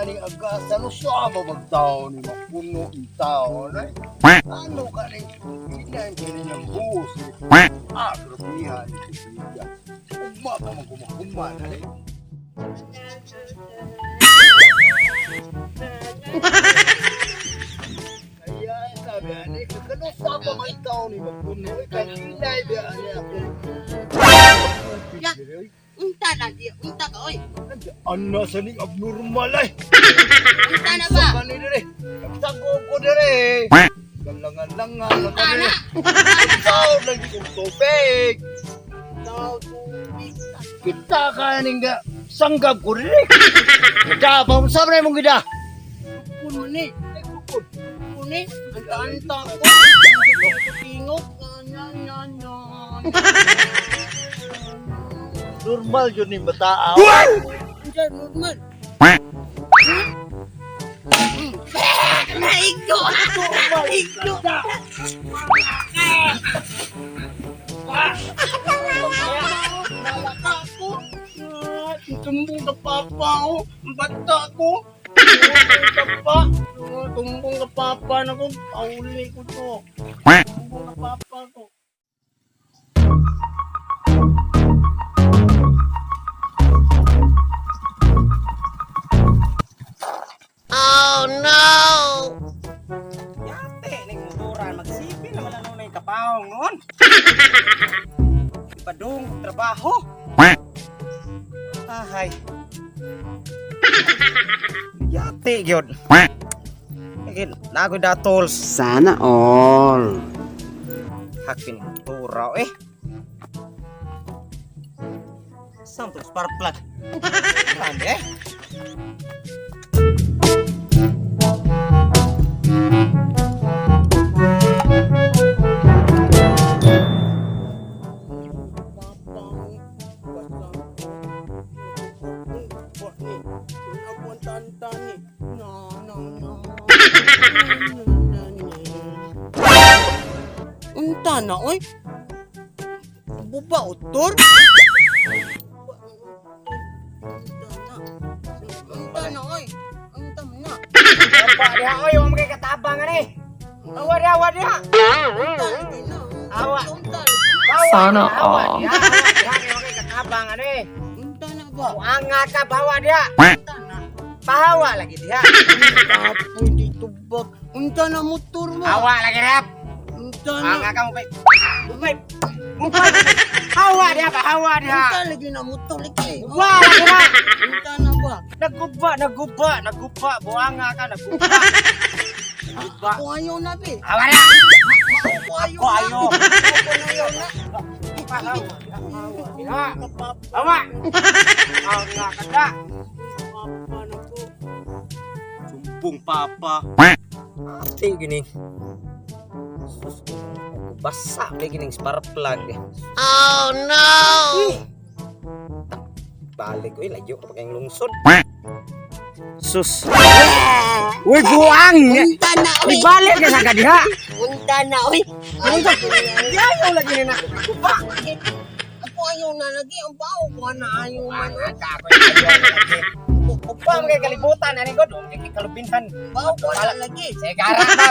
Kaning agasa no sa ba magtao ni mapuno ang tao na. Ano kaning inan kini ng buhos ni. Ah, grabihan ni Sophia. Ugma pa man kumahuma na ni. Kaya sabi ani, kano sa ba magtao ni mapuno kay inay ba ani ako. Ya. Unta na di, unta ka oy. Ano sa ning abnormal ay. Unta na ba? Kani dire. Nagsago ko dire. Galangan-langan na Unta kani. na. Tao lagi kong tubig. Tao tubig. Kita kaning ga sanggab ko dire. Gida pa sa man mong gida. Puno ni. Puno ni. Anta-anta ko. Tingog. Na na na. Normal yun ni bata. Unta normal. Naigdo! Naigdo! Nalaka ko. Tumbong ka papa ko. Bata ko. Tumbong ka pa. Tumbong ka papa na ko. Pauli ko to. Tumbong ka papa ko. Yate, ning motoran magsipi naman lang nung kapawong noon. Ipadung trabaho. Ahay. Yate gyud. Again, nago datol. Sana all. Hakpin motora eh. Saan to spark plug? Saan eh? Papa ko. Bata ko. Ni. Ako ang tanta ni. Na na na. Na, na, na. Unta na oy. Buba utor. Unta na oy. Unta na. Apa diha oy, wa magay katabang ani. Awa diha, awa diha. Unta lagi na. Awa. Unta lagi. Bawa, Sana awa all. diha, awa diha, kay wa kay katabang ani. Unta na ba? Buanga ka bawa diha. Unta na. Pahawa lagi diha. Tapoy dito bag. Unta na motor mo. Hawa lagi diha. Unta na. Buanga ka mo pay. Mupay. Mupay. Hawa diha, pahawa diha. Unta lagi na motor lagi. Guba lagi diha. Unta na ba? Naguba, naguba, naguba. Buanga ka, naguba. Naguba. Ako ayaw na be. Hawa diha. Ako ayaw Ako na. ayaw. Ako ayaw na. Pahawa diha. Hawa diha. Hawa. Buanga ka da. Papa na ko. Sumbong papa. Ate gini. Sus, basa kay gining spark plug. Oh no. Balik oy layo pa kayong lungsod. Sus. Uy buang. Unta na oy. Ibalik ka sa kadiha. Unta na oy. Ano Yayo lagi ni nako. Kupa. Ako ayaw na lagi. Ang bao ko na ayaw man. Buang ka ako ayaw lagi. Kupa mga kalibutan ani god, kay kalubinhan. Bao ko na lagi. Segara ka.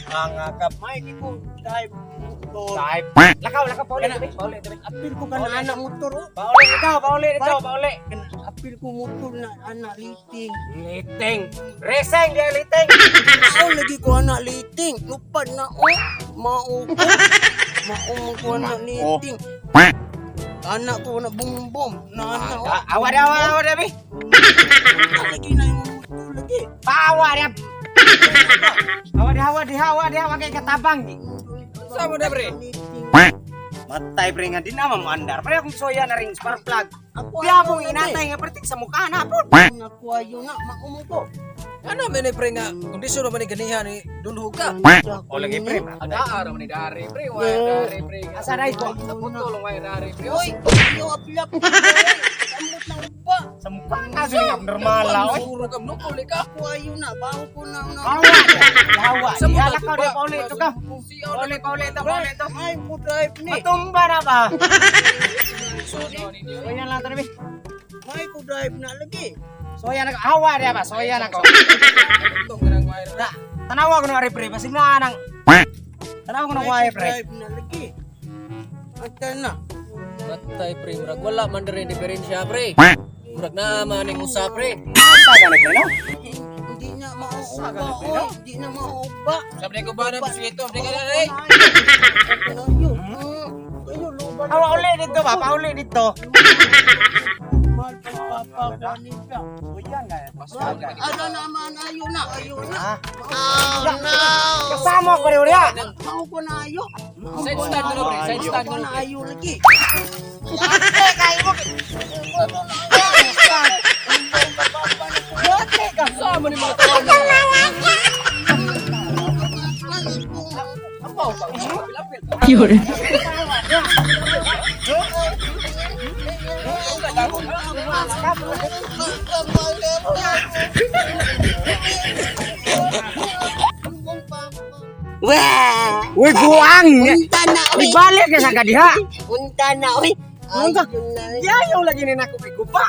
Ang kap May di ko drive motor. Type. Lakaw, lakaw, pauli, tabi, pauli, tabi. Apil ko ka na anak motor oh. Pauli ikaw, pauli ikaw, pauli. Kana apil ko motor na anak liting. Liting. Reseng dia liting. Mao lagi ko anak liting. Lupad na oh. Mao ko. Mao man ko anak liting. Anak ko na bumbom. Na anak oh. Awa dia, awa, awa dia, bi. Unta lagi na yung motor lagi. Pawa dia. Awa dia, awa dia, awa dia, awa kay katabang. Sa mo na pre? Matay pre nga din naman mo andar. Pre akong soya na ring spark plug. Ako Di ayaw mo na, inatay nga pertik sa mukha na po. Ako ayaw na. Mao man ko. Ano man ni pre nga kondisyon naman ni ganihan ni dulhog ka. O lagi pre. Ada ra man ni dari pre, wa dari pre. Asa na ito? Sa putol wa dari pre. Oy, ayaw aplap. Amot na uba. Sa mukha na sa normal la oy. Suro ka no uli ka. Ako ayaw na. Bao ko na na. Awa dia. Awa. Sa Dia mukha lakaw dia pauli ito ka. Pauli, pauli ito, pauli ito. Ay, ko drive ni. Matumba na ba? Suro ninyo. Ganyan lang tabi. May ko drive na lagi. Soya na ko. Hawa diya ba? Soya na ko. Tugtong ka ng wire. Na, tanawa ko ng ari, pre. Basig na nang. Tanawa ko ng May wire, ko pre. drive na lagi. Ata na. Matay, pre, murag wala man diri diferensya, pre. Murag naa man ning usa, pre. Asa gani, pre, no? Hindi na mauuba, oy. Hindi na mauuba. Sabi ko ba na biskwito, di ka na eh. Kayo, luba na. Hawa uli dito ba? Pauli dito. Mahal pa papa ko niya. Uyan na. Ano naman, ayo na, ayo na. Ha? Kasama ko rin ulit. Mao ko na ayo. Mao Side ko stand na ko na, pre. Side ayo. stand Mao ko ko na, na pre. ayo lagi. Sama ni mga tao na. Apaw pa. Apil-apil. Wah! Uy, buang! Unta na, oy! Ibalik ka sa kadiha. Unta na, oy! Unta. Ayun na. Yayaw lagi ni nako kay guba.